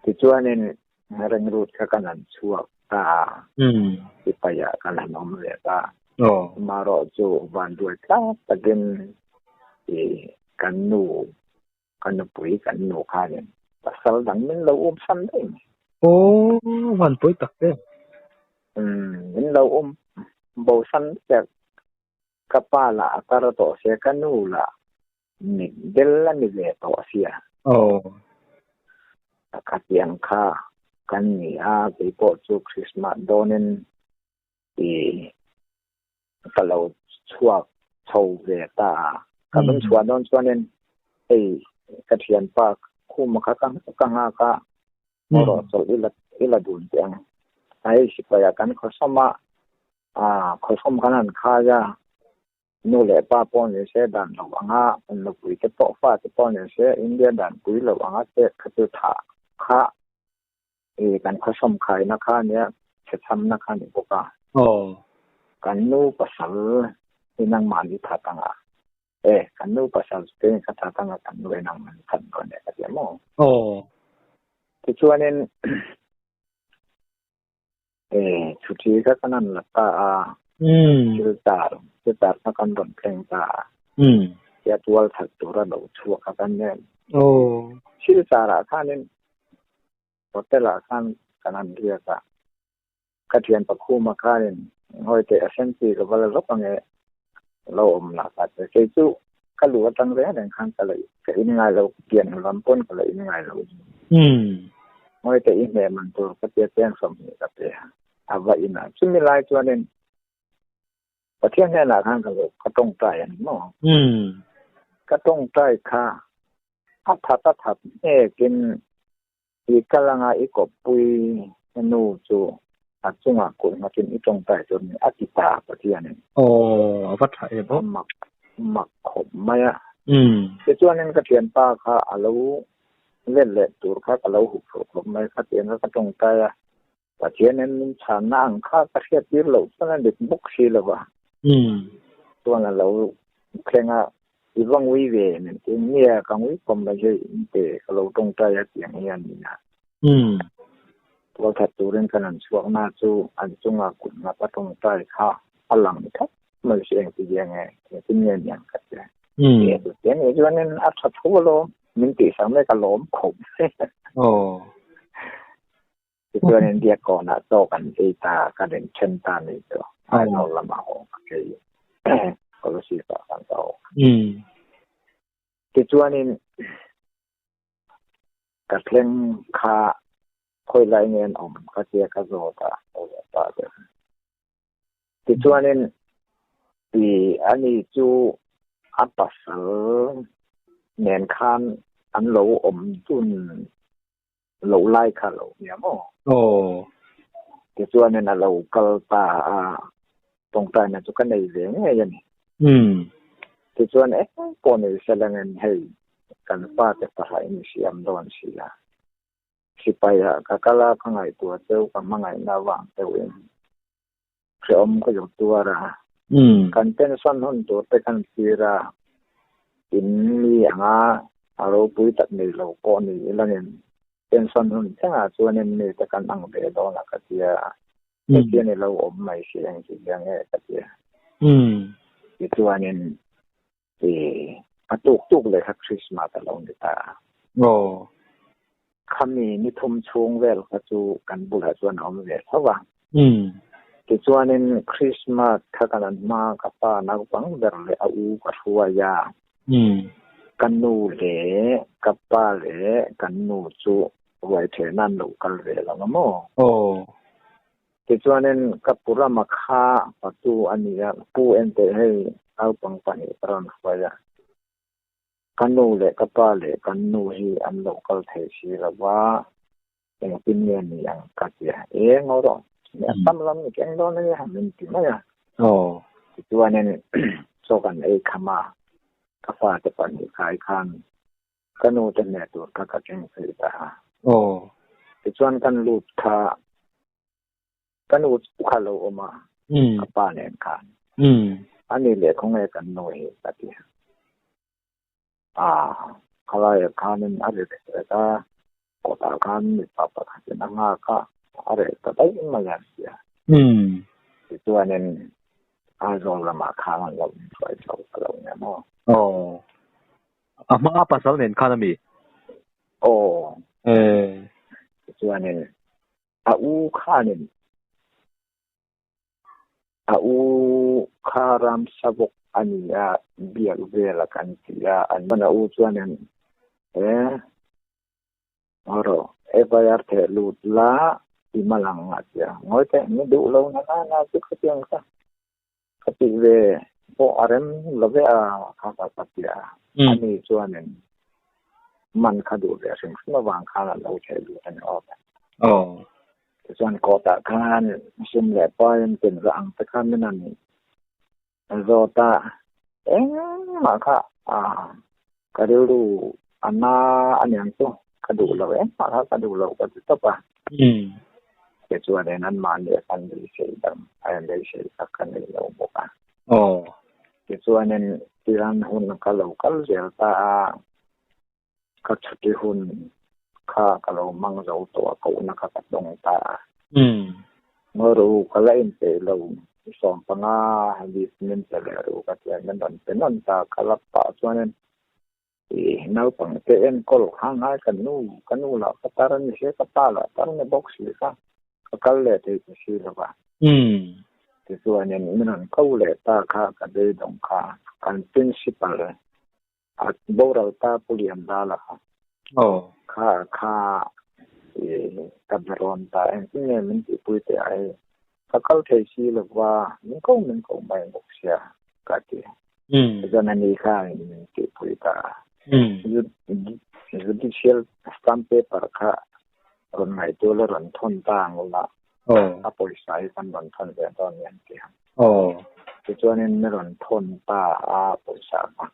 Tichuanin Rengrut kha kan han chhuak ta a, sipaiah kan han awm ve ta. Amaherawhchu vanduai tlak takin i kan nu, ka nupui kan nu khanin pasal dang min lo um san daih mai. Aw, vanpui tak em. Min lo um bo san daih a, ka pa lah a kar tawh sia, ka nu lah Mit bel a ni ve tawh sia. Aw. Khatiang kha kan ni a, keipawh chu Krismas dawnin i ka lo chhuak chho ve ta a. Ka rawn chhuah dawn chuanin hei ka thianpa khuma kha ka nghak a, erawh chawlh i la i la dun teh ang. Hei sipaiah kan khawsawm a, khawsawm kan han khai a. Nu leh pa pawh ni se dan lo anga nupui te pawh fa te pawh ni se India dan pui lo anga che kha chu thah kha i kan khawsawm khaina kha nia chhechhamna kha ni bawk a. Kan nu pasal hi nangmahni that anga e kan nu pasal chu kei ka that anga kan nu hi nangmahni that dawn e ka ti a maw. Tichuanin E, chhuṭi kha kan han la ta a, thil tar, thil tar kha kan rawn thleng ta a, tia tual that tura lo chhuak kha kan nen. Thil tarah khanin hotel ah khan kan han riak a, ka thian pakhuma khanin hawi teh a senchi ka va la zawk ange lo awm lah ka ti. Kei chu ka luh atang reng reng khan ka la ka in ngai lo, pian lam pawn ka la in ngai lo. Ngawi te i hmeh man tur ka tia cheng 20 ka pe a, a va in a. Chumi lai chuanin Pathian hnenah khan ka lo ka tawngtai a ni maw? Ka tawngtai kha a that a that hnekin I kal anga i kawppui nu chu a chungah kulh nghatin i tawngtai tur ni a ti ta Pathianin. Aw, a va tha em aw. A mak mak khawp mai a. Tichuanin ka thianpa kha a lo let leh tur kha ka lo hup hruk khawp mai kha tiang kha ka tawngtai a. Pathianin min chhanna ang kha ka hriat tir loh chuan a dik bawk si lo va. Chuan a lo thleng a, i va ngui ve min ti nia ka ngui khawm mai hi in pe ka lo tawngtai a tiang hi a ni a. Tualthat turin kan han chhuak na chu an chunga kut ngap a tawngtai kha a lang thlap mai si engti nge engtin nge niang ka ti. Tiang hi chuanin a tha tho alawm min tihsak mai ka lawm khawp. Tichuan India kawnah chaw kan ei ta, kan inthen ta ni chu Aizawl lamah haw ka kei Kolasib ah kan ka haw. Tichuanin ka thleng kha khawi lai nge an awm ka tia ka zawt a, ka zawt ta deuh. Tichuanin i ani chu a pasal nen khan an lo awm dun lo lai kha lo nia maw? Aw. Tichuanin a lo kal ta a, tawngtaina chu ka nei ve ngei a ni. Tichuan eng pawh ni selangin hei kan fate pahrain i siam dawn si a. Sipaiah ka kal a, ka ngaihtuah cheu, ka hmangaihna avang cheuhin hrehawm ka lo tuar a. Kan pension hun tur te kan thlir a, in mi anga a ropui tak nei lo pawh ni ilangin pension hun thlengah chuanin mi te kan ang ve dawn a ka ti a, hetiang i lo awm mai si engti hian nge ka ti a. Tichuanin I a tuk tuk leh kha Christmas a lo ni ta a. Khami ni thum chhung vel kha chu kan bulah chuan a awm ve tho a. Tichuanin Christmas kha kan an hma ka pa naupang ber leh a u ka hruai a. Ka nu leh ka pa leh kan nu chu ruai thehna an lo kal ve lo a maw? Tichuanin ka pu rama kha patu a ni a, pu enteh hei naupang pahnih ka rawn hruai a, ka nu leh ka pa leh kan nu hi an lo kal thei si lo va, engtin nge ni ang ka ti a, eng aw rawh, a tam lam ni keng dawn a nia min ti mai a. Tichuanin chaw kan ei kham a, ka fate pahnih khai khan Ka nu te hmeh tur kha ka keng phei ta a. Tichuan kan lut kha ka nu chu kha lo awm a, ka pa nen khan. Ani leh khawnge kan nu hi ka ti a. Khalaiah khanin a ri rek rek a. Kawtah khan mipa pakhatin a nghak a, a reh ta daih mai a tia. Tichuanin Aizawl lamah khan an lo inhruai chho ta lo nia maw? Aw. A hma pasal nen khan a mi? Aw. Tichuanin a u khanin A u kha ramsa bawk a ni a, biak vel a kan ti a, an a u chuanin he rawh FIR theh lut la i mal ang a ti a, ngawi teh ni duh lo na na na chu khatiang kha ka tih ve pawh a rem lo ve a kha ka ka ti a, ani chuanin man kha duh ve hrim hrim avang khan a lo theh lut a ni awk e. Tichuan court-ah khan sum leh pain tinzah ang te kha min han zawt a, engmah kha ka rilru a na a niang chu ka duh lo, engmah kha ka duh lo ka ti tawp a. Tichuan in anmahni a kan beisei dang a inbeisei tak ka nei lo bawk a. Tichuanin tihian hun ka lo kal zel ta a. Ka chhuti hun kha ka lo hmang zo tawh a, kohna kha ka tawng ta a. Ngawi u, ka la inpeih lo, 15 leave min pe leh ru ka ti a, min rawn pe nawn ta a, ka la pah chuanin i naupang te enkawl kha ngai ka nu, ka nu lah ka tar a ni sia, ka pa lah tar a ni bawk si kha, ka kal leh thei ta si lo va. Tichuanin min rawn ko leh ta kha ka beidawng kha, kan principal A boral ta Pu Lian Dal a kha. Kha kha i ka be rawn ta engtin nge min tihpui teh a hei ka kal thei si lo va min ko min ko mai bawk sia ka ti. Tichuan ani kha min tihpui ta a. Judicial stamp paper kha rawn ngaihtuah la rawn thawn ta ang ula a pawisa hi kan rawn thawn ve dawn ni an ti ang. Tichuanin mi rawn thawn ta a pawisa kha.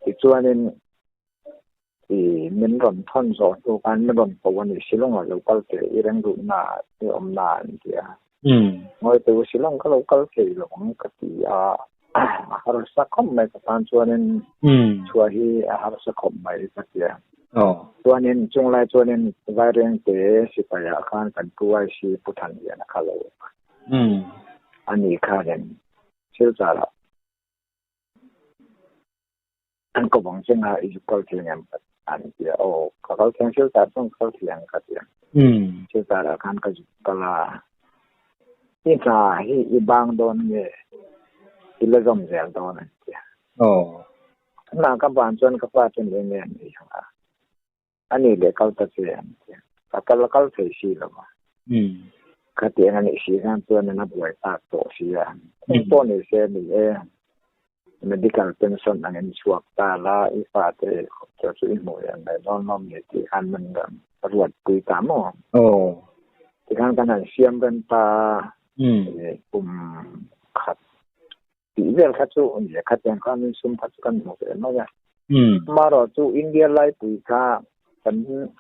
Tichuanin i min rawn thawn zawh hnu khan min rawn ko a ni Shillong ah lo kal teh i rengruhna ah i awmna ah an ti a. Ngawi teh u Shillong ka lo kal thei lo ang ka ti a, a harsa khawp mai ka tan chuanin chhuah hi a harsa khawp mai ka ti a. Chuanin chunglai chuanin Vairengte sipai ah khan kan pu IC Pu Thanliana kha lo awm a. Ani khanin thil chah an ko bang chenga i zu kal thei ngem an ti a aw ka kal thiang thil chah chuan ka kal thiang ka ti a thil chah ah khan ka zu kal a i hna hi i bang dawn nge i la zawm zel dawn an ti a hna ka ban chuan ka pa chuan eng nge an ei ang a Ani leh kal ta che an ti a, ka kal kal thei si lo a. Khatiang a nih si khan chuan an a buai tak tawh si a. Eng pawh ni se ni e, medical pension angin chhuak ta la, i fate chu chu i hmuh leh mai dawn lawm ni tih khan min rawn ruat pui ta maw? Tikhan kan han siam rem ta a, kum khat tih vel kha chu lehkha tiang khan in sum kha chu kan hmu ve mai a. Amaherawh chu India laipui kha kan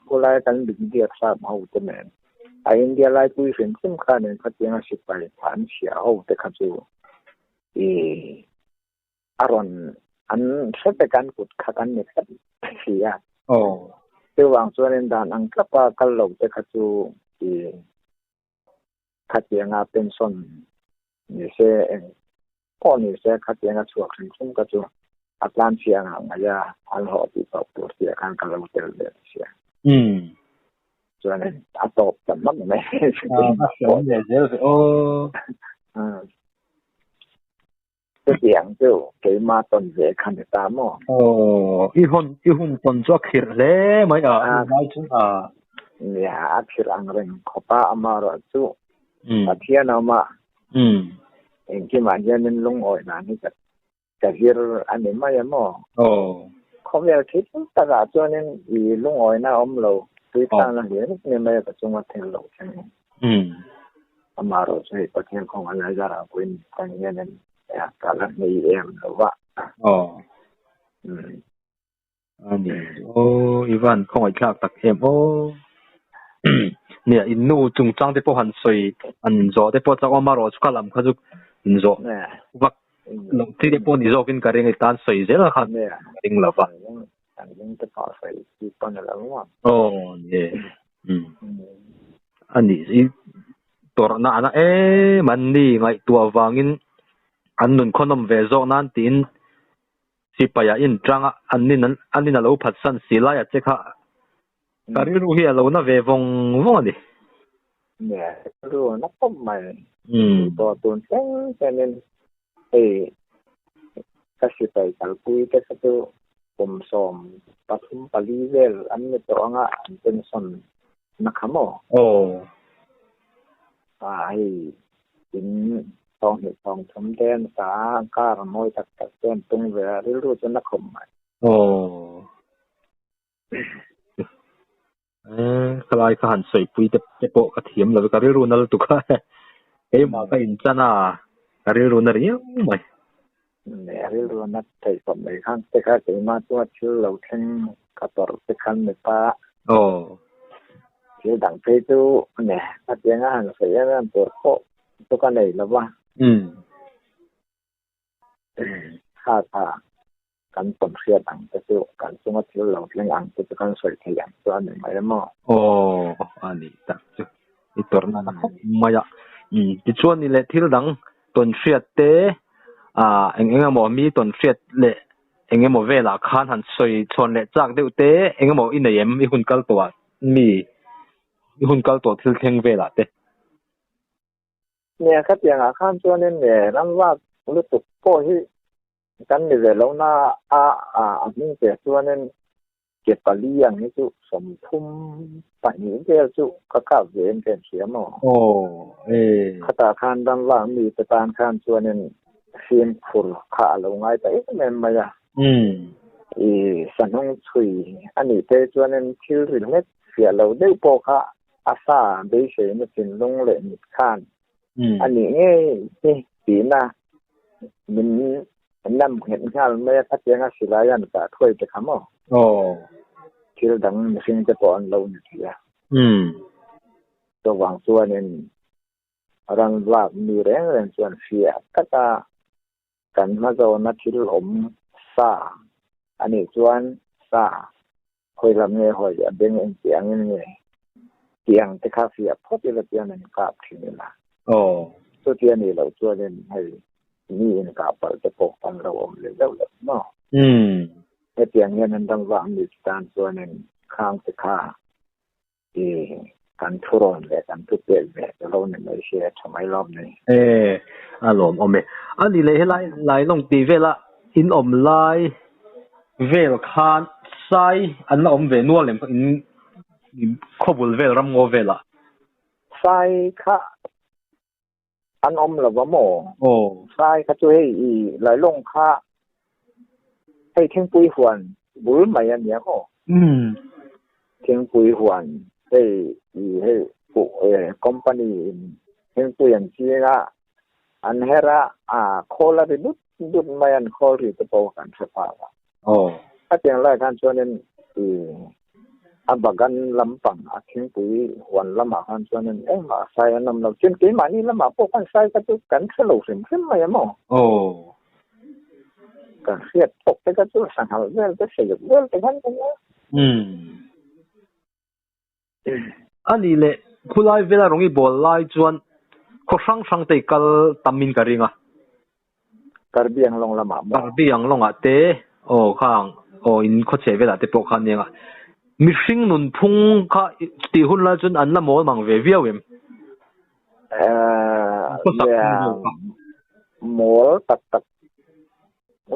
khulai kan brigadier sap ho te nen a India laipui hrim hrim khan in khatiang a sipai an chhiah ho te kha chu i a rawn an hre vek an kut kha kan ni tlat si a. Chuvang chuan in dan ang tlapa kal lo te kha chu i Khatianga pension ni se eng pawh ni se khatianga chhuak hrim hrim ka chu a tlan chiang ang mai a, an hlawh tih tawp tur tih ah khan ka lo tel ve ta sia. Chuan a tawp ta hmak mai. A hriam leh zel ve aw. Chutiang chu keima tawn ve kha ni ta maw? Aw, i hawn, i hun tawn chu a khirh hle mai a, i ngai chung a. Nia, a khirh ang reng khawp a, amaherawh chu Pathian a awm a, engkimah hianin lungawi dan hi ka ka zir a ni mai a maw? Khawvel thil takah chuanin i lungawina a awm lo, tuitlakna hlir ni mai a ka chunga thil lo thleng. Amaherawh chu hei Pathian kawng a lai zarah pawhin kan hianin ka la hmei em lo va. Aw. Ani. Aw, i van khawngaihthlak tak em aw. Nia, in nu chungchang te pawh han sawi an zawh te pawh chak amaherawh chu kha lam kha chu in zawh vak loh chi te pawh ni zawkin ka ring i tan sawi zel kha ka ring lo va. Kan ring te pawh sawi chi pawh ni lo maw? Aw ni e. Ani i tawrhna ana em an ni ngaihtuah vangin an nun khawnawm ve zawk nan tiin sipai ah inṭang a an nin an nin a lo phatsan si lai a che kha ka rilru hi a lo na ve vawng vawng a ni. Nia, rilru a na khawp mai. Tih pawh tun thleng thlengin hei ka sipai kalpui te kha chu kum 13 pali vel an ni tawh anga an pension na kha maw? Aw. A hei in 20 30 te an sa a, car mawi tak tak te an tung ve a, rilru chu na khawp mai. Aw. Khalai kha han sawipui te te pawh ka thiam lo ka rilru na lutuk a keimah ka inchan a ka rilru na riau mai. Neh rilru na theih khawp mai khan te kha keimah chu a thil lo thleng ka tawrh te khan ni ta. Aw. Thil dang phei chu neh khatiang a han sawi em em tur pawh chu ka nei lo va. Kha kha kan tawn hriat ang te chu kan chunga thil lo thleng ang te chu kan sawi thei ang chu a ni mai emaw. Aw a ni tak chu i tawrhna na khawp mai a. Tichuan ni leh thil dang tawn hriat te ah eng eng emaw mi tawn hriat leh eng emaw velah khan han sawi chhawn leh chak deuh te eng emaw i nei em i hun kal tawh ah mi i hun kal tawh thil thleng velah te. Nia khatiangah khan chuanin ram vak lutuk pawh hi kan ni ve lo na a a hming te chuanin ke pali ang hi chu 32 vel chu ka kap ve in ka inhria maw? Aw e. Khatah khan ram vak mi te tan khan chuanin fimkhur kha a lo ngai ta em em mai a. I sahnung chhui a nih te chuanin thil ri hlek fiah lo deuh pawh kha a sa beiseina thinlung leh mit khan a nih ngei hi tihna min nam nghet nghal mai a, khatiang a silai an kah thuai te kha maw? Aw. Thil dang mihring te pawh an lo ni thei a. Chuvang chuanin ran vak mi reng reng chuan fiah taka kan hmazawna thil awm sa a nih chuan sa hawi lam nge hawi a beng eng tih angin nge tih ang te kha fiah phawt ila chuan an kap thin ila. Aw. Chuti a nih loh chuanin hei mi inkah palh te pawh kan lo awm leh deuh loh maw? Hetiang hian an ram vah mi tan chuanin khang te kha i kan thurawn leh kan thu pek ve te lo ni mai se a tha mai lawm ni. E, a lawm awm e. A ni leh helai Lailawng tih vela in awm lai vel khan sai an la awm ve nual em in khawbul vel ramngaw velah? Sai kha an awm lo va maw? Aw. Sai kha chu hei i Lailawng kha hei thingpui huan bul mai a nia maw? Thingpui huan hei i hei company in thingpui an ching a an her a a khawl a ri dut dut mai an khawl ri te pawh kan hre phak a. Aw. Khatiang lai khan chuanin i a bagan lampang a thingpui huan lamah khan chuanin engmah sai an awm lo. Chuan keimahni lamah pawh khan sai kha chu kan hre lo hrim hrim mai a maw? Aw. Kan hriat tawk te kha chu sanghal vel te seyuk vel te khan kan nia. A nih leh khulai vela rawng i bawl lai chuan khaw hrang hrang te i kal tam in ka ring a. Karbi Anglong lamah maw? Karbi Anglongah te aw khang aw in khaw chheh velah te pawh khan nia mihring nunphung kha tih hun lai chuan an la mawl mang ve viau em? Mawl tak tak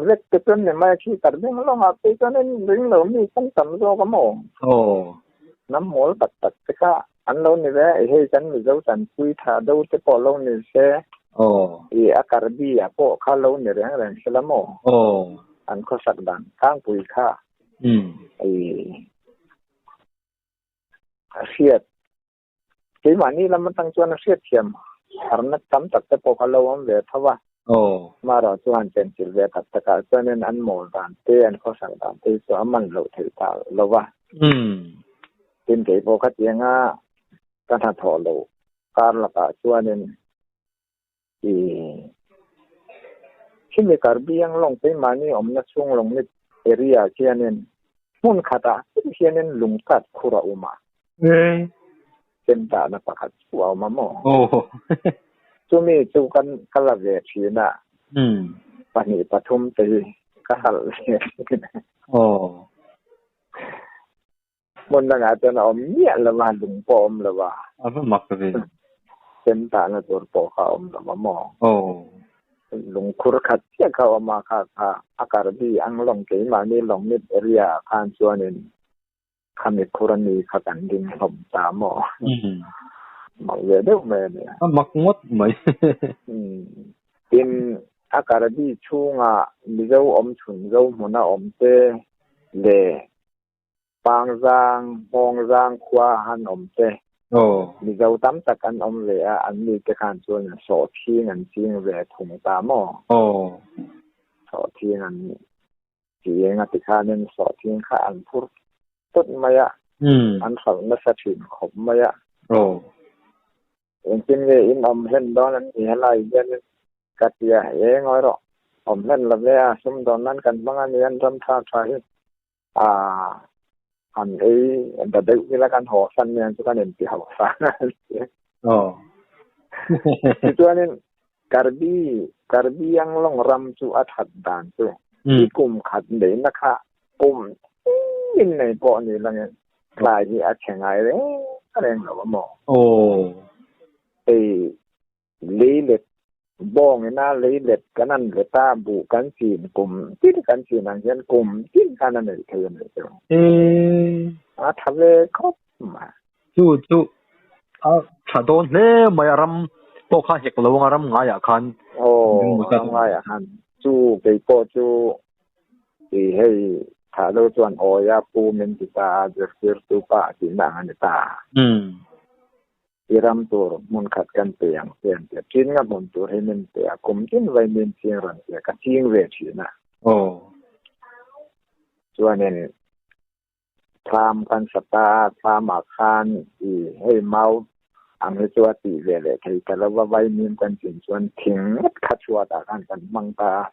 vek te chuan ni mai a khi Karbi Anglongah phei chuan in ring lo mi kan tam zawk a maw? Aw. Hnam mawl tak tak te kha An lo ni ve, hei kan Mizo tanpui tha do te pawh lo ni se, i a Karbi ah pawh kha lo ni reng reng se la maw? An khawsak dan tlangpui kha i a hriat, keimahni lam atang chuan a hriat thiam harna tam tak te pawh kha lo awm ve tho a, amaherawh chu han chenchilh ve tak takah chuanin an mawl dan te, an khawsak dan te hi chu a man loh theih ta lo va. Tin kei pawh khatianga ka hnathawh loh kar lakah chuanin i khimi Karbi Anglong keimahni awmna chhung lawng ni area khianin. Hmun khatah hianin lungtat khur a awm a. Chemtahna pakhat chu a awm a maw? Chumi chu kan ka la ve thin a. Pahnih pathum te hi ka hralh ve thin a. Hmun dangah chuan a awm miah lo va, lung pawh a awm lo va. A va mak ve. Chemtahna tur pawh kha a awm lo va maw? Lungkhur khat chiah kha a awm a, kha kha a karbi ang lawng keimahni Longnit area ah khan chuanin khami khur a ni kha kan ding hlawm ta maw? Mak ve deuh mai a nia. A mak ngawt mai. Tin, a karbi chhunga Mizo awm chhun zo hmuna awm te leh Pangzang, Hmawngzang khua han awm te, Mizo tam tak an awm ve a, an mi te khan chuan sawhthing an ching ve thung ta maw? Sawhthing an ching a tikhanin sawhthing kha an phur tawt mai a, an hralh nasa thin khawp mai a. Engtin nge in awm hlen dawn an ni helai hianin ka ti a, e ngawi rawh, awm hlen lo ve a, sumdawn nan kan hmang a ni an ram tha tha hi. A han ei da deuh ila kan haw san nen chu kan inti ho san a ni. Tichuanin Karbi Karbi Anglong ram chu a that dan chu i kum khat neihna kha kum tin nei pawh ni langin tlai hi a chhe ngai reng reng lo a maw? Hei Leilet bawng ina leilet kan an let a, buh kan chin kum tin kan chin ang hian kum tin khan a neih thei a nih chu. A tha ve khawp mai. Chu chu a tha dawn hle mai a ram pawh kha hek lo anga ram ngaiah khan. Aw ram ngaiah khan chu kei pawh chu i hei thah lo chuan awi a pu min ti ta a zirtirtu pa tihna ang a ni ta. I ram tur hmun khat kan pe ang che an ti a, chin nga hmun tur hi min pe a, kum tin vai min ching rawn ti a, ka ching ve thin a. Chuanin thlam kan sa ta a, thlam ah khan i hei mau ang hi chu a tih ve leh thei ta lo va, vaimim kan chin chuan thing ngawt kha chhuat ah khan kan hmang ta a.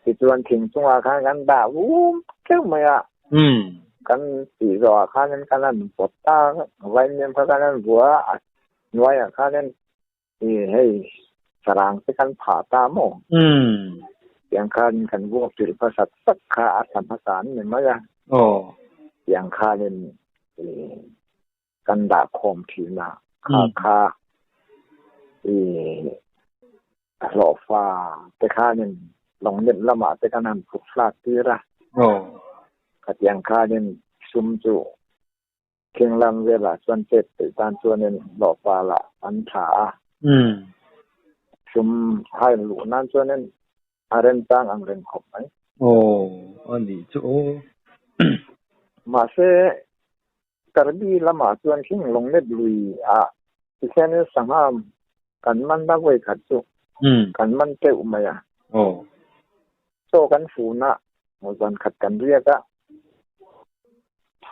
Tichuan thing chungah khan kan dah vum teuh mai a. Kan tih zawhah khanin kan han pawt ta a, vaimim kha kan han vua a, a hnuaiah khanin i hei sarang te kan phah ta maw? Tiang khanin kan vuak ṭilh hmasa tak kha a tla hmasa an ni mai a. Tiang khanin i kan dah khawm thin a, kha kha i a hlawhfa te khanin lawngnet lamah te kan han phut thlak tir a, khatiang khanin sum chu thing lam velah chuan chet theih tan chuanin hlawhfa lah an tha a, sum hain luh nan chuanin a remchang ang reng khawp mai. Aw, a nih chu aw. Mahse, Karbi lamah chuan hling lawngnet lui ah tikhianin sangha kan man a vawi khat chu kan man teuh mai a. Chaw kan fun a, zan khat kan riak a,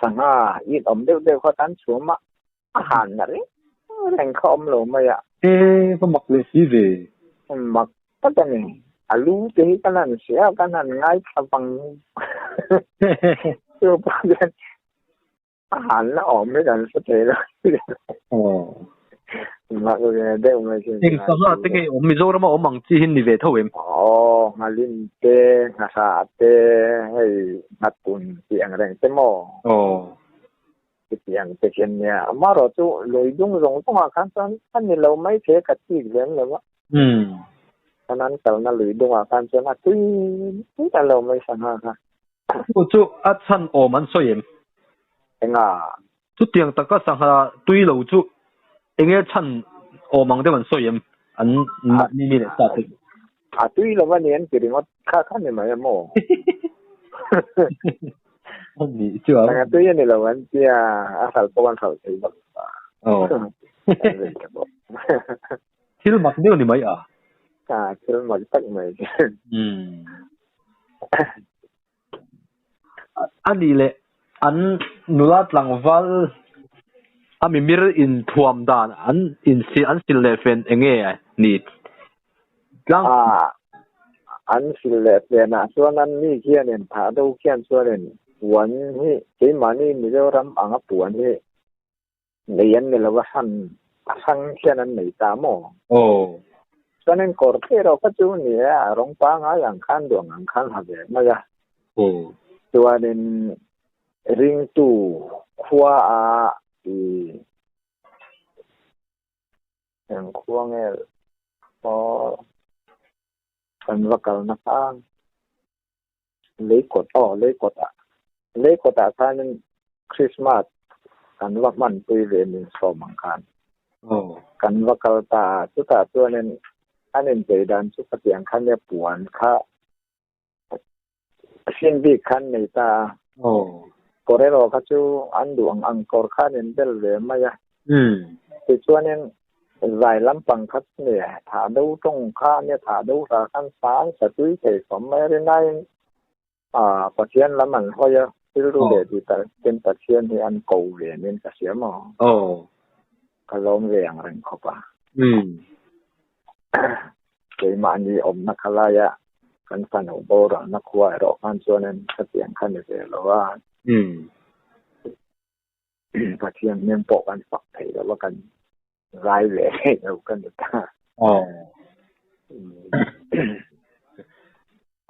sangha it awm deuh deuh kha kan chhum a, a han na reng reng kha awm lo mai a. E, va mak leh si ve. Mak tak a ni. A lu te hi kan han hria a, kan han ngaithla vang. Chu pawh hian a han la awm hi kan hre thei lo. Mak ve deuh mai chu. Eng sangha te nge awm Mizoram a awm ang chi hi ni ve tho em? Aw, nghalin te, nghahra te, hei nghatun tih ang reng te maw? Aw. Chutiang te hian nia, amaherawh chu lui dung zawng zawngah khan chuan a ni lo mai thei a, ka chik lem lo a. Chuan an kalna lui dungah khan chuan a tui tui ta lo mai sangha kha. Chu chu a chhan awm an sawi em? Enga? Chutiang taka sangha tui lo chu enge chhan awm ang deuh an sawi em? An mahni mi leh sa te. A tui lo a ni an ti ringawt kha kha ni mai a maw? Ani chu a. A tui a ni lo an tia a hralh pawh an hralh thei bawk a. Aw. Thil mak deuh ni mai a. A thil mak tak mai. A nih leh an nula tlangval a mimir inthuam dan an insil an sil leh fen eng nge ni tlang. A an sil leh fenah chuan an mi khianin thah do khian chuanin Puan hi keimahni Mizoram anga puan hi nei an ni lo a hran a hrang hian an nei ta maw? Aw. Chuanin kawr te erawh kha chu ni e, a rawng pangai ang khan duang ang khan ha ve mai a. Aw. Chuanin ringtu khua a i eng khua nge aw kan va kalna kha Leikawt aw Leikawt ah Leikawt ah khanin Christmas kan va hmanpui ve min sawm ang khan kan va kal ta a chutah chuanin an inchei dan chu khatiang khan nia puan kha a hring bik khan nei ta a kawr erawh kha chu an duh ang ang kawr khan in bel ve mai a tichuanin zai lampang kha chu ni thah do tawng kha nia thah do hla khan sa an sa tui thei khawp mai a rinain ah Pathian lam an hawi a rilru leh tih tak ten Pathian hi an ko ve nen ka hria maw ka lawm ve ang reng khawp a keimahni awmna kha laia kan fanu boralna khua erawh khan chuanin khatiang kha ni ve lo a. Pathian hming pawh kan fak thei lo a, kan zai ve thei lo ka ni ta. Aw.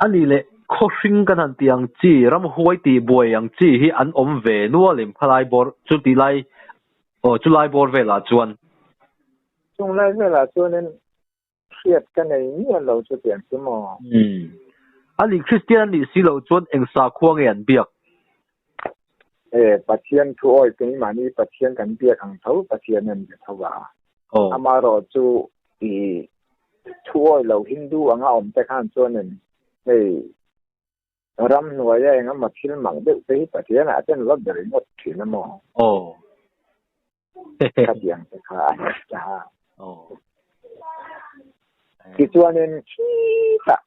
A nih leh khaw hring kan han tih ang chi, ramhuai tih buai ang chi hi an awm ve nual em khalai bawr chu tih lai aw chu lai bawr velah chuan. Chung lai velah chuanin hriat ka nei miah lo chutiang chu maw? Umm. A nih Kristian a nih si loh chuan eng sakhua nge an biak? E, Pathian thu awi keimahni Pathian kan biak ang tho Pathian an be tho a. Aw. Amaherawh chu i thu awi lo Hindu anga awm te khan chuanin hei ram hnuaia engemaw thil mak deuh te hi Pathian ah ten va ber ringawt thin a maw? Aw. Khatiang te kha a ni ta. Tichuanin khitah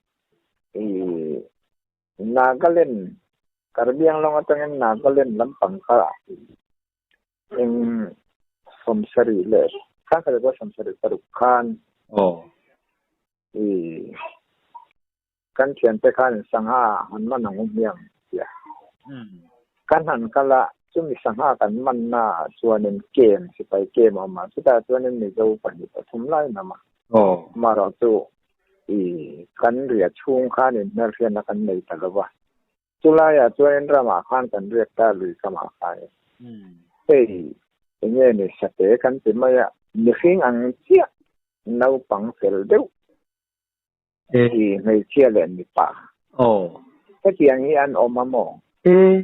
i Nagaland Karbiang lawng atangin Nagaland lampang kha eng sawmsarih leh sangkhat pawh sawmsarih paruk khan i Kan thiante khan sangha han man ang u hmiang tia. Kan han kal a, chumi sangha kan manna ah chuanin kem, sipai kem a awm a, chutah chuanin Mizo pahnih pathum lai an awm a. Amaherawh chu i kan riah chhung khanin hmelhriatna kan nei ta lo va. Chulaiah chuanin ramah khan kan riak ta lui kamah khanin. Hei enge ni sate kan ti mai a, mihring ang chiah naupang fel deuh I hmeichhia leh mipa. Aw. Hetiang hi an awm a maw? E.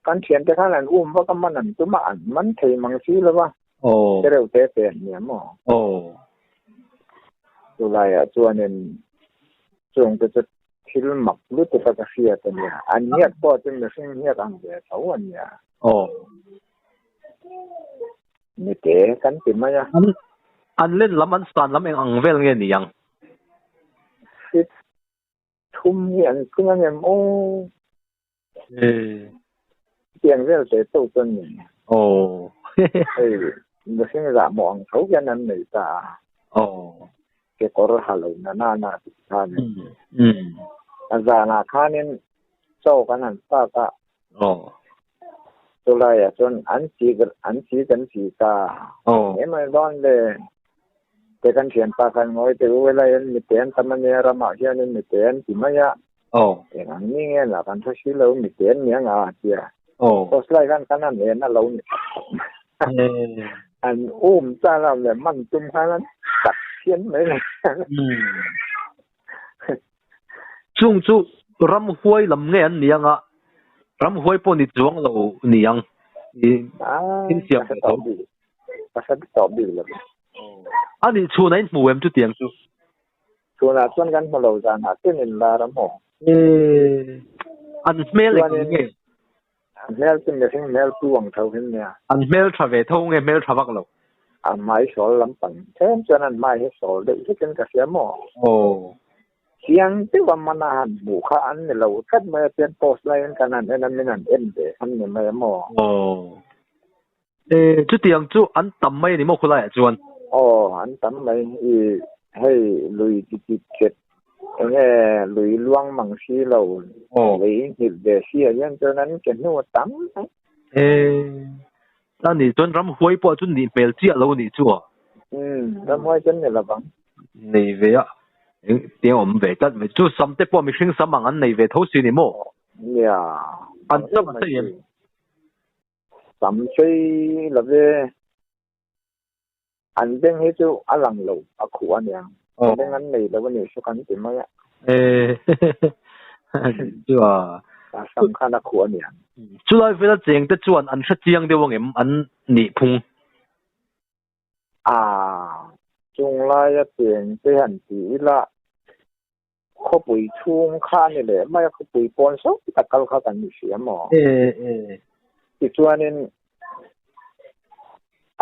Kan thiante khan an um vak a, man an tum a, an man thei mang si lo va. Aw. Te reuh te te an nia maw? Aw. Chulaiah chuanin chung te chu thil mak lutuk a ka hriat a nia. An hniak pawh chu mihring hniak ang ve tho a nia. Aw. Mite kan ti mai a. An an len lam an san lam eng ang vel nge ni ang? Fit thum hi an tling ang em aw? E. Tiang vel te to chuan ni. Aw. Hei mihring zah mawh ang tho hian an nei ta a. Aw. Kekawr ha lo na na na tih khanin. A zanah khanin chaw kan han fak a. Aw. Chulaiah chuan an chi an chi kan chi ta. Aw. Emai dawn le. Te kan thianpa khan ngawi teh u helai hian mite an tam a nia ramah hianin mite an ti mai a. Aw. Eng ang ni nge lah kan hre si lo mite an ni anga a ti a. Aw. Post lai khan kan han en a lo ni tak tak mai. An um ta lo le man tum khan an tak phian mai le. Chung chu ramhuai lam nge an ni anga ramhuai pawh ni chuang lo ni ang i thil siam ve tho. Ka hre tawh bik lo. A nih chhunah in hmu em chutiang chu? Chhunah chuan kan hmu lo zanah chuan in lar a maw? An hmel eng ang nge? An hmel chu mihring hmel tu ang tho hin nia. An hmel tha ve tho nge hmel tha vak lo? A hmai sawl lampang tlem chuan an hmai hi sawl deuh hlekin ka hria maw? Aw. Chiang deuh a mana han hmuh kha an ni lo tlat mai a, chuan post laiin kan han en a, min han en ve khan ni mai a maw? Aw. E, chutiang chu an tam mai a ni maw khulaiah chuan? Aw, an tam mai. I hei lui ti ti chet. Enge lui luang mang si lo lei nghilh ve si ah hian chuan an ke hnu a tam mai. E a nih chuan ramhuai pawh chu nih hmel chiah lo nih chu a. Umm ramhuai chuan ni lovang. Nei ve a eng tiang awm ve tlat mai chu sam te pawh mihring sam ang an nei ve tho si ni maw? Nia. An sam a sei em? Sam sei love. An beng hi chu a lang lo, a khuh a niang. Beng an nei lo a nih chu kan ti mai a. Chu a. A sam khan a khuh a niang. Chulai vela cheng te chuan an hre chiang deuh angem an nih phung? A, chunglaia cheng te han ti ila khawpui chhung kha a ni leh mai a, khawpui pawn sawi tak kal kha kan ni si a maw? Tichuanin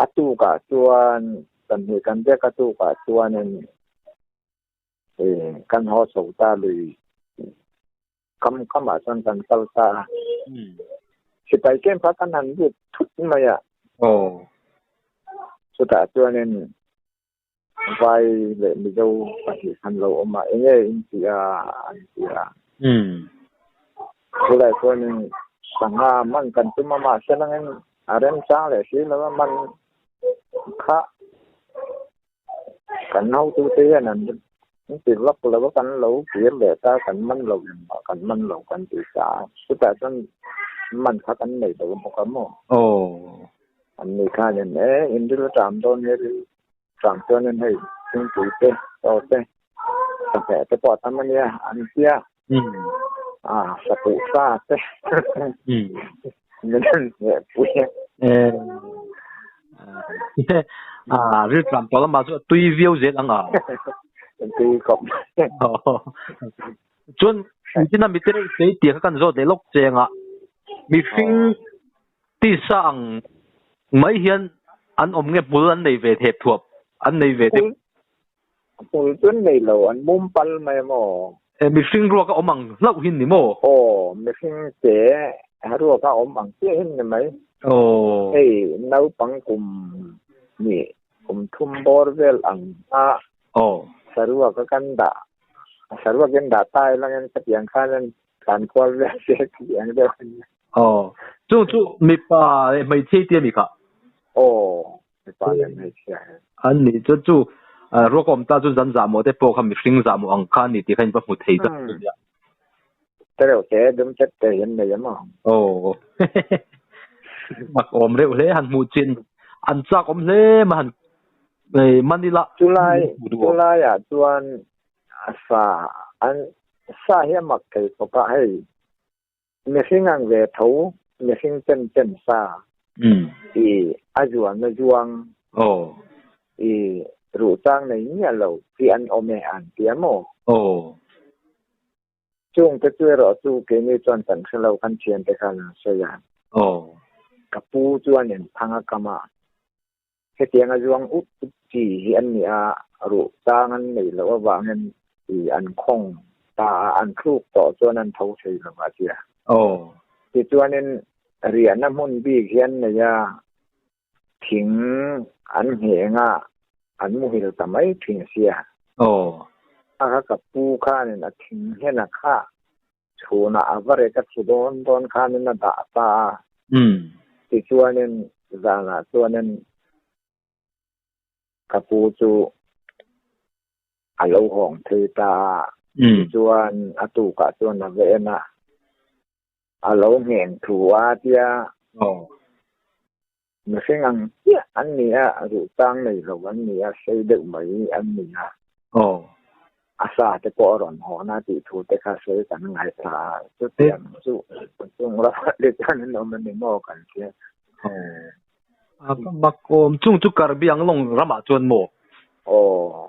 a tukah chuan kan hnih kan biak a tukah chuanin kan haw chho ta lui kam kamah chuan kan kal ta a. Sipai camp kha kan han lut thut mai a. Chutah chuanin Vai leh Mizo pahnih khan lo awm a, enge in tih a an ti a. Chulai chuanin sangha man kan tum a, mahse nangin a remchang leh si lo a, man kha kan hotute hian an ti vak lo a, kan lo kir leh ta, kan man lo engmah kan man lo kan ti ta a, chutah chuan man kha kan nei lo bawk a maw? An ni khanin e, in ril a ṭam dawn hi ril ṭam chuanin hei thingpui te, chaw te, chawhmeh te pawh a tam a nia an tia. A sapuh sa te min han hmeh pui a. A ril ṭam tawh lamah chu a tui viau zel ang a. Tui khawp. Chuan nichina mite reuh te tih kha kan zawt leh lawk cheng a, mihring Tisa ang mai hian an awm nge hmul an nei ve thep thuap an nei ve deuh. Hmul chu an nei lo, an mum pal mai maw? E mihring ruak a awm ang hlauh hin ni maw? Aw, mihring te ruak a awm ang chiah hin ni mai. Aw. Hei naupang kum nih kum thum bawr vel ang a. Aw. Saruak a kan dah, saruak in dah ta ilangin khatiang khan tlan kual vel se khatiang deuh a nia. Aw, chung chu mipa leh hmeichhia tia mi kha? Aw, mipa leh hmeichhia he. An ni chu chu ruak awm ta chu zan zahmawh te pawh kha mihring zahmawh ang kha a ni tih kha in va hmu thei ta chu nia. Tereuh te dum chet te hian nei em aw? Aw, mak awm reuh hle han hmuh chin an chak awm hle mai han Manila. Chulai chulaiah chuan a sa an sa hi a mak thei khawp a hei. Mihring ang ve tho, mihring chen chen sa i a zuan a zuang i ruh chang nei miah lo hi an awm e an ti a maw? Chung te chu erawh chu keini chuan kan hre lo kan thiante khan an sawi a. Ka pu chuan in thang a kam a, Hetiang a zuang up up chi hi an ni a, ruh chang an neih loh avangin i an khawng ta a, an thluk tawh chuan an tho thei lo a tia. Tichuanin riahna hmun bik hi an nei a, thing an ngheng a, an muhil ta mai thin sia. A kha ka pu khanin a thing hian a khah Chhunah a va rek a thu dawn dawn khanin a dah ta a. Tichuanin zanah chuanin ka pu chu a lo hawng thei ta a. Tichuan a tukah chuan a va en a, a lo ngheng thu a tia. Mihring ang chiah an ni a, ruh chang nei lo an ni a, sei deuh mai an ni a. A sa te pawh a rawn hawn a tih thu te kha sawi kan ngaithla a, chutiang chu chung ramah te chuan an awm a ni maw kan hria. A va mak awm, chung chu Karbi Anglong ramah chuan maw? Aw.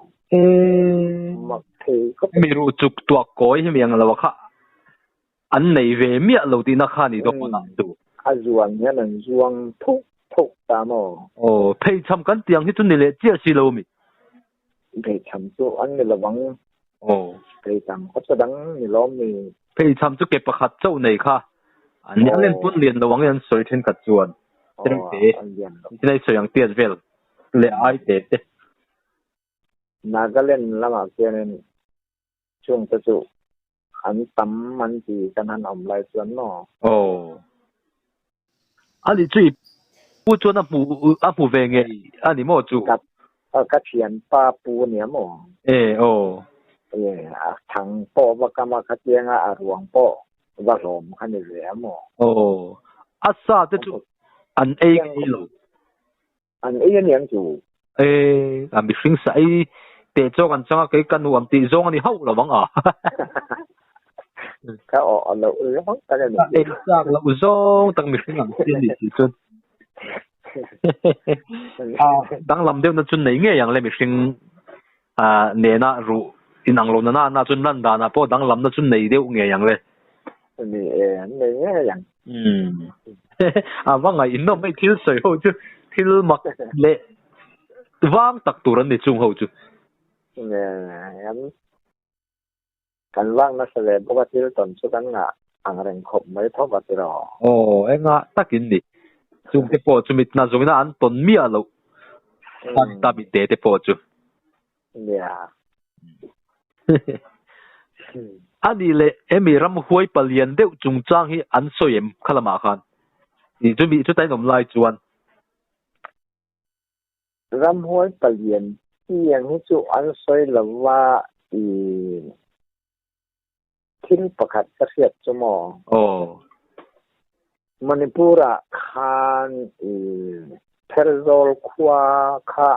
Mak thei khawp. Mi ruh chuk tuak kawi hi mi ang lo a kha. An nei ve miah lo tihna kha ni dawk a chu. A zuan hian an zuang thuk thuk ta maw? Aw, pheichham kan tih ang hi chu ni leh chiah si lo mi. Pheichham chu an ni lo ang. Aw. Pheichham khaw chu dang ni lawm mi. Pheichham chu ke pakhat chauh nei kha. An ni an len pawn lian lo ang in an sawi thenkhat chuan. Aw, an lian lo. Tinai sawi ang tiat vel leh ai te te. Nagaland lamah khianin. Chung te chu an tam an ti kan han awm lai chuan maw? Aw. Ani chu i pu chuan a hmu a hmu ve ngei a ni maw chu? Ka ka thianpa pu nia maw? E aw. E a thang pawh va kam a khatianga a ruang pawh va hlawm kha ni ve a maw? Aw. A sa te chu an ei ngei lo. An ei a niang chu. E, a mihring sa ei teh chawk an changa kei ka nuam tih zawng a ni hauh lo ang a. Ka awh a loh zawng tak a ni. Ka ei chak loh zawng tak mihring ang chi a ni tih chuan. A danglam deuhna chu nei ngei ang le mihring nena ruh inang lo nana na chuan lan danah pawh danglamna chu nei deuh ngei ang le. Ni e, an nei ngei ang. Umm. A va ngaihnawm hei thil sawi ho chu thil mak leh vang tak tur an ni chung ho chu. An kan vang nasa ve bawk a thil tawn chu kan ngah ang reng khawp mai tho va tiraw. Aw enga takin ni. Chung te pawh chu mitna zawngina an tawn miah loh a ni ta mite te pawh chu. Nia. A nih leh hemi ramhuai palian deuh chungchang hi an sawi em kha lamah khan? Ih chumi chuta in awm lai chuan. Ramhuai palian tiang hi chu an sawi lova ih thil pakhat ka hriat chu maw? Aw. Manipur ah khan ih Pherzawl khua kha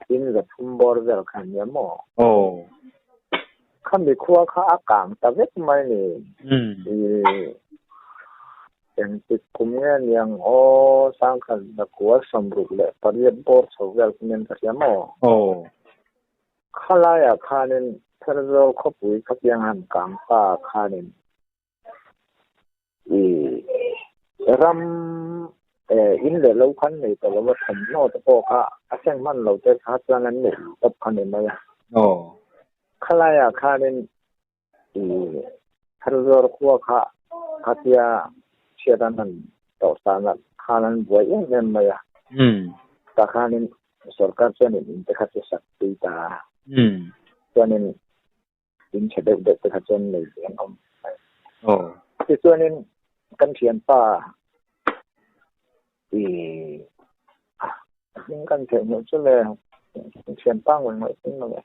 In 300 bawr vel kha nia maw? Aw. Khami khua kha a kang ta vek mai ni. I engtik kum nge niang aw sangkhat zakua 68 bawr chho vel kha nen ka hria maw? Aw. Khalaiah khanin Pherzawl khawpui khatiang han kang ta khanin I ram in leh lo khan nei tawh lova thawmhnaw te pawh kha a seng hman lo te kha chuan an neih tawp kha ni mai a. Aw. Khalaiah khanin i Pherzawl khua kha khatia chhiat an han tawh sana khan an buai em em mai a. Tah khanin sorkar chuanin in te kha chu sak pui ta a. Chuanin in chhe deuh deuh te kha chuan nei an awm mai. Aw. Tichuanin kan thianpa i hming kan theih hmuh chu le thianpa ngawih ngawih hming lo e.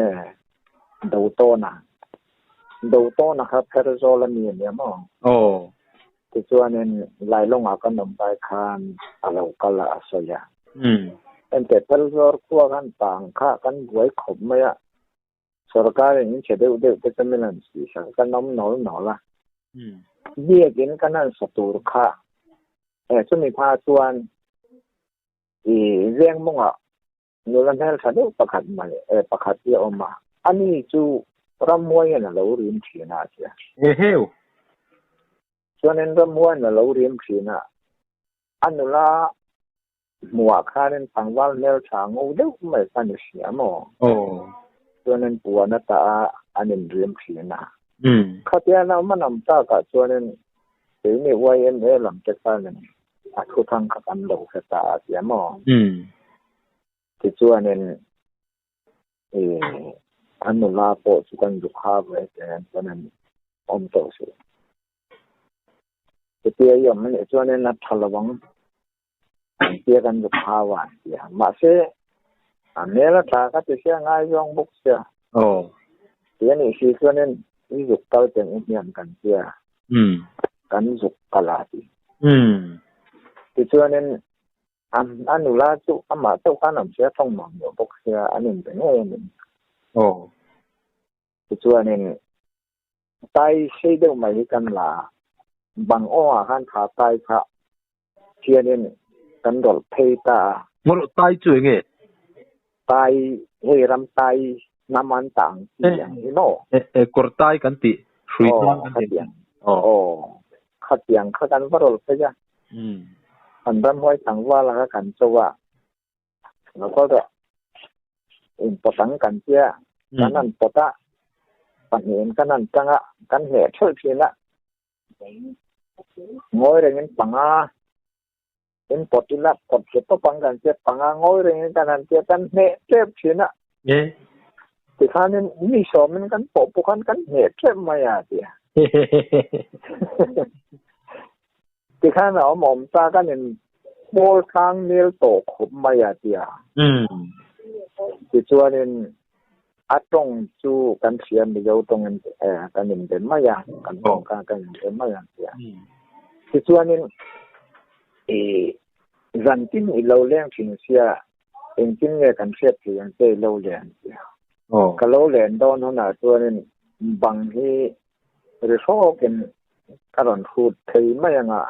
E Dotawna Dotawna kha Pherzawl a ni a nia maw? Aw. Tichuanin Lailawngah kan awm lai khan a lo kal a, a sawi a. Enteh Pherzawl khua khan tang kha kan buai khawp mai a, sorkarin in chhe deuh deuh te chu min han sihsak a, kan awm nawl nawl a. Biakin kan han sa tur kha, e chumi hma chuan i veng mawngah Nula hmeltha deuh pakhat mai e pakhat hi a awm a, ani chu ramhuai hian a lo rim thin a tia. Eheu! Chuanin ramhuaiin a lo rim thin a, a nula hmuhah khanin tlangval hmeltha ngo deuh mai kha ni sia maw? Aw. Chuanin puan a tah a, an inrim thin a. Khatia naum a nam takah chuanin keini YMA lam te khanin a thuthang kha kan lo hre ta a tia maw? Tichuanin i a nula pawh chu kan zu kha ve te chuan an awm tawh suh. Chutia i awm anih chuanin a tha lo ang an tia kan zu kha va an tia. Mahse a hmel a tha ka ti sia ngaizawng bawk sia. Aw. Ti anih si chuanin i zuk kal teng u hmiang kan tia. Kan zuk kal a ti. Tichuanin a nula chu amah chauh khan awm sia thawng mang deuh bawk sia an inbe ngei a ni. Aw. Tichuanin tai sei deuh mai hi kan la a, bang awngah khan kha tai kha Thianin kan rawlh phei ta a. Ngawrh tai chu enge? Tai, hei ram tai hnam an tah ang chi ang hi maw? E, e, kawr tai kan tih, hrui tlang kan tih. Aw, khatiang. Aw, khatiang kha kan va rawlh phei a. Kan ramhuai tlangval a kha kan cho a. Lo kal rawh. Inpawt ang kan tia, kan han pawt a, pahnihin kan han tang a, kan hneh ṭhelh ṭhin a. Ngawi rengin panga. In pawt ila pawt hle tawp ang kan tia panga ngawi rengin kan han tia kan hneh tep thin a. Tikhanin mi sawmin kan pawh pawh khan kan hneh tep mai a tia. Tikhan a awm awm ta kan in pawl tlang nel tawh khawp mai a tia. Tichuanin a tawng chu kan hria Mizo tawngin kan inbe mai a, kan tawng khan kan inbe mai a tia. Tichuanin i zantin i lo leng thin sia engtin nge kan hriat thei ang che i lo len tia. Ka lo len dawn hunah chuanin bang hi ri hrawkin ka rawn hrut thei mai anga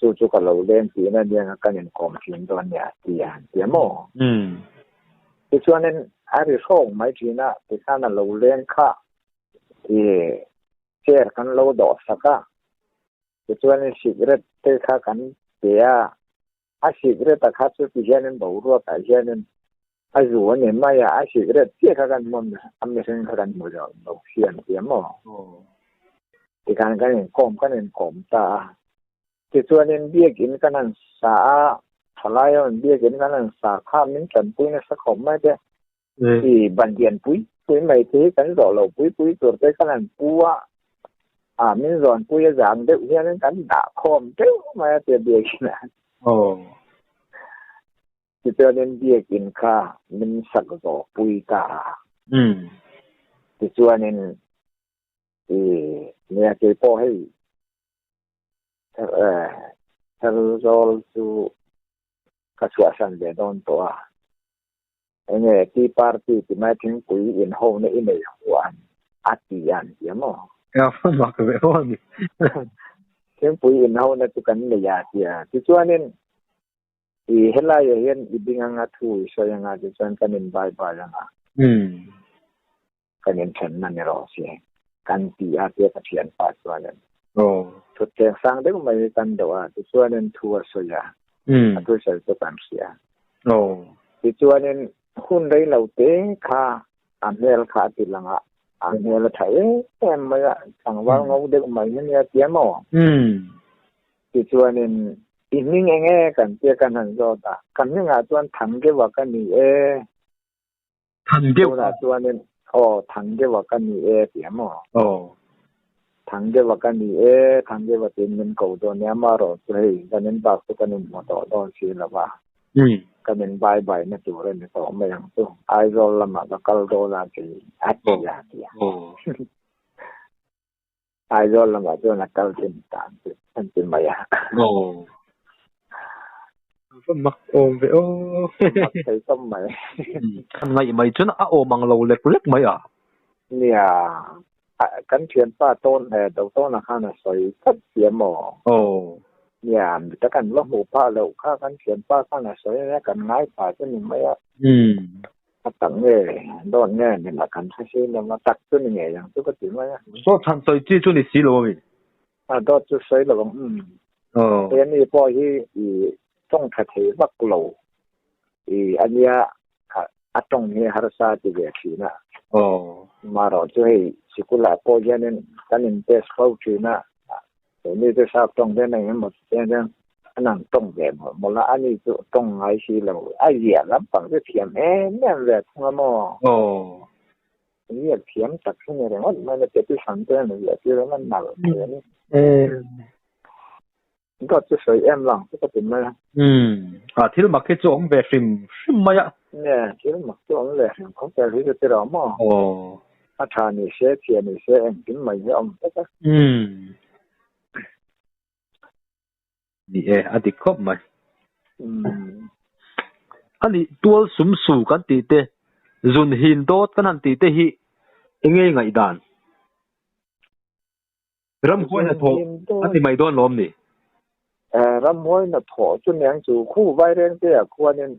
chu chu ka lo leng tihna aniang a kan inkawm thin dawn nia ti a han ti a maw? Tichuanin a ri hrawk mai thin a, tikhan a lo leng kha i chair kan lo dawh sak a, tichuanin cigarette te kha kan pe a, A cigarette a kha chu ti hianin boruakah hianin a zu a ni mai a, a cigarette chiah kha kan hmu a mihring kha kan hmu lo lo hian tia maw? Tikhan kan inkawm kan inkawm ta a. Tichuanin biakin kan han sa a, thalai ho in biakin kan han sa kha min tanpui nasa khawp mai te. I bandian pui pui mai te hi kan zawh lo pui pui tur te kan han pu a, a min zawn pui a zang deuh hianin kan dah khawm deuh mai a tia biakin ah. Tichuanin biakin kha min sak zawh pui ta a. Tichuanin i nia keipawh hei Therzawl chu ka chhuahsan ve dawn tawh a. Enge tea party ti mai thingpui in ho na i nei huan a ti an ti a maw? Eng a mak ve aw ni. Thingpui in ho na chu kan nei a ti a. Tichuanin i helai ah hian i ding anga thu i sawi anga tichuan kan in bai bai anga. Kan in then na ni rawh si. Kan ti a tia ka thianpa chuanin. Thutthleng sang deuh mai hi kan deuh a, tichuanin thu a sawi a, a thu sawi chu kan hria. Tichuanin hun rei lo te kha a hmel kha a ti lang a, a hmel a tha em em mai a, tlangval ngo deuh mai hi nia tia maw? Tichuanin i hming eng e kan tia kan han zawt a, ka hmingah chuan Thangdeuha ka ni e. Thang deuh. Tunah chuanin aw thang deuh a ka ni e tih a maw? Aw. Thang deuh a ka ni e, thang deuh a tiin min ko dawn nia amaherawh chu hei kan in bak chu kan inhmu tawh dawn si lo va. Kan in bai bai na tur a ni tawh mai ang chu. Aizawl lamah ka kal dawn a ti a ti a ti a. Aizawl lamah chuan a kal thin tan chu an ti mai a. Aw. Va mak awm ve aw. Mak thei tawp mai. Kan ngaih mai chuan a awm ang lo lek lek mai a. Nia, kan thianpa tawn he do tawn ah khan a sawi tlat si a maw? Aw. Nia, mi ta kan va hmuh phah loh kha kan thianpa khan a sawi ania kan ngai phah chu ni mai a. A tak nge dawt nge ni lah kan hre si lo a tak chu ni ngei ang chu ka ti mai a. Dawt han sawi chi chu ni si lo a mi? A dawt chu sawi lo ang umm. He mi pawh hi i tawng tha thei vak lo i a nia a tawng hi harsa ti ve thin a. Marawh chu hei sikul ah pawh hianin kan in test fo thin a. Keini chu sap tawng hian eng emaw ti hian chuan an han tawng ve mawlh mawlh a, ani chu tawng ngai si lo, a ziah lampang chu thiam em em ve thung a maw? Aw. Ziak thiam tak hi ni ringawt mai na petition te an ziah tir a nalh thei a ni. Dawt chu sawi em lo ang chu ka ti mai a. Umm, a thil mak hi chu awm ve hrim hrim mai a. Nge, thil mak chu awm ve hrim khawp vel hi chu ti rawh maw? Aw. A tha ni se, chhia ni se, engkim mai hi a awm vek a. Umm. Ni e, a dik khawp mai. Umm. A nih tual sum su kan tih te, zun hin dawt kan han tih te hi enge ngaihdan? Ramhuai hnathawh a ti mai dawn lawm ni? Ramhuai hnathawh chu niang chu khu vaireng te ah khuanin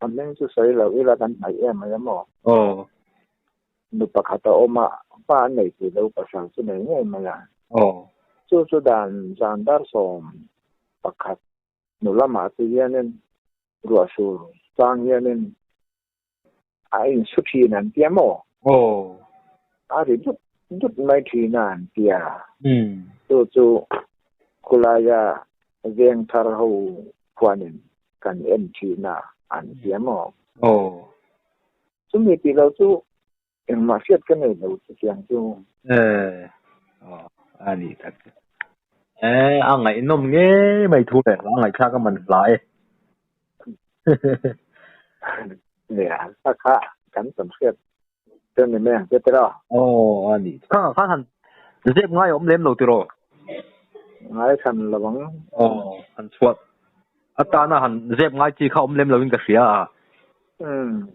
a hming chu sawi lo ila kan hnaih em mai a maw? Aw. Nu pakhat a awm a, pa a nei tih lo pasal chu nei ngei mai a. Aw. Chu chu dan zan dar sawm pakhat nu lamah chu hianin ruahsur chang hianin a insu thin an tia maw? Aw. A ri dut dut mai thin a an tia. Chu chu khulaia Veng thar ho khuanin kan en thin a an ti a maw? Aw. Chumi tih lo chu engmah hriat ka nei lo chutiang chu. Eh. Aw a nih tak chu. Eh a ngaihnawm ngei mai thu leh a ngaihthlak a man hla e. Nia, a kha kan tam hriat Chuan ni mai ang che tiraw? Aw a ni. Khangah khan han zep ngai a awm lem lo tiraw? Ngai hran lo ang. Aw han chhuah atana han zep ngai chi kha awm lem loin ka hria a. Umm.